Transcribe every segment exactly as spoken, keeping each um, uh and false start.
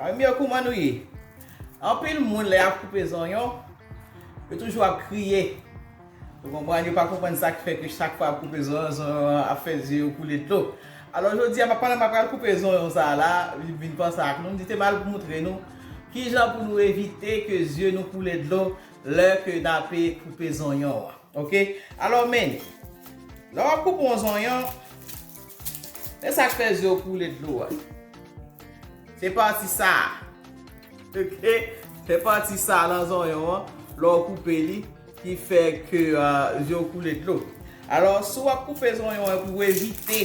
Zanmi yo, kouman nou ye? Anpil moun, lè y ap koupe zonyon, yo toujou ap kriye. Ou konprann? Yo pa konprann sa k fè ke chak fwa y ap koupe zonyon, zonyon an ap fè zye yo koule dlo. Alò, jodi a, m ap, pandan m ap pral koupe zonyon sa a la, li vin panse ak nou, m di te m al moutre nou kijan pou nou evite ke zye nou koule dlo lè ke n ape koupe zonyon an. Oke? Alò, men, lè w ap koupe yon zonyon, men sa k fè zye w koule dlo a. Se pati sa a. Oke? Se pati sa a nan zonyon an, lè w koupe li, ki fè ke, ah, zye w koule dlo. Alò, si w ap koupe zonyon an pou w evite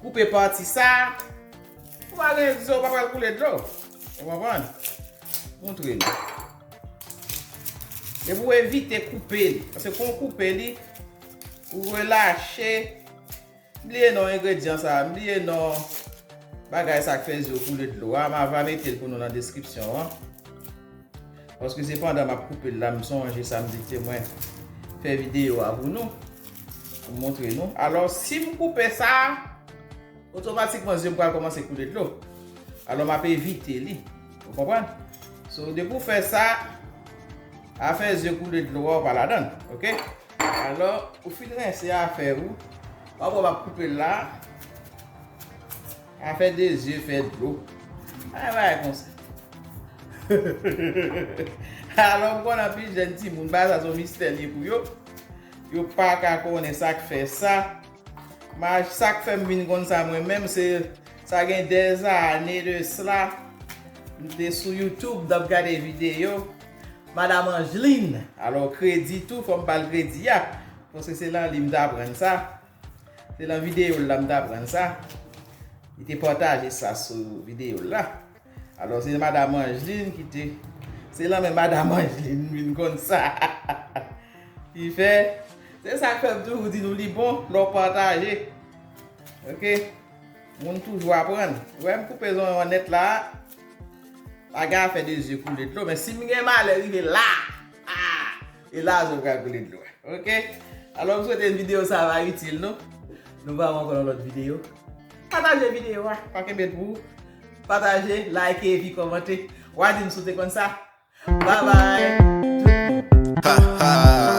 koupe pati sa a, ou pa gen zye w pa pral koule dlo. Ou konprann? Montre nou. E pou w evite koupe li. Paske kon w koupe li, ou relache. M bliye non engredyan sa a. M bliye non bagay sa k fè zye w koule dlo a. M ava mete l pou nou nan deskripsyon an. Paske se pandan m ap koupe l la, m sonje sa, m di te mwen fè videyo a pou nou. Pou m montre nou. Alò, si m koupe sa a, otomatikman zye m pral kòmanse koule dlo. Alò, m ap evite li. Ou konprann? So, depi w fè sa, afè zye koule dlo a, ou pa ladan l. Oke? Alò, ou fin rense afè ou. W ap wè m ap koupe l la. Afè de zye fè dlo. Ay, bagay konsa. Alò, m konnen anpil jèn timoun, bagay sa se yon mistè li ye pou yo. Yo pa ka konnen sa k fè sa. Mas sa k fè m vin konn sa mwen menm, se sa gen dèzane de sla. M te sou YouTube, m t ap gade videyo Madam Angeline. Alò, kredi tou, fò m ba l kredi a. Paske se nan li m t aprann sa. Se nan videyo l la m t aprann sa. Li te pataje sa sou videyo l la. Alò, se Madam Angeline ki te, se nan men Madam Angeline m vin konn sa. Ki fè, se sa k fè m toujou di nou li bon lè w pataje. Oke? Moun toujou aprann. Ou wè m koupe zonyon an nèt la, pa gen afè de zye koule dlo, men si m gen malè rive la, ah, e la zye w pral koule dlo. Oke? Alò, m swete videyo sa a va itil nou. Nou va wè ankò nan lòt videyo. Pataje videyo a, pa kenbe l pou ou. Pataje, like epi kòmante. W a di m si w te konn sa. Babay. Tout moun. Ha, ha.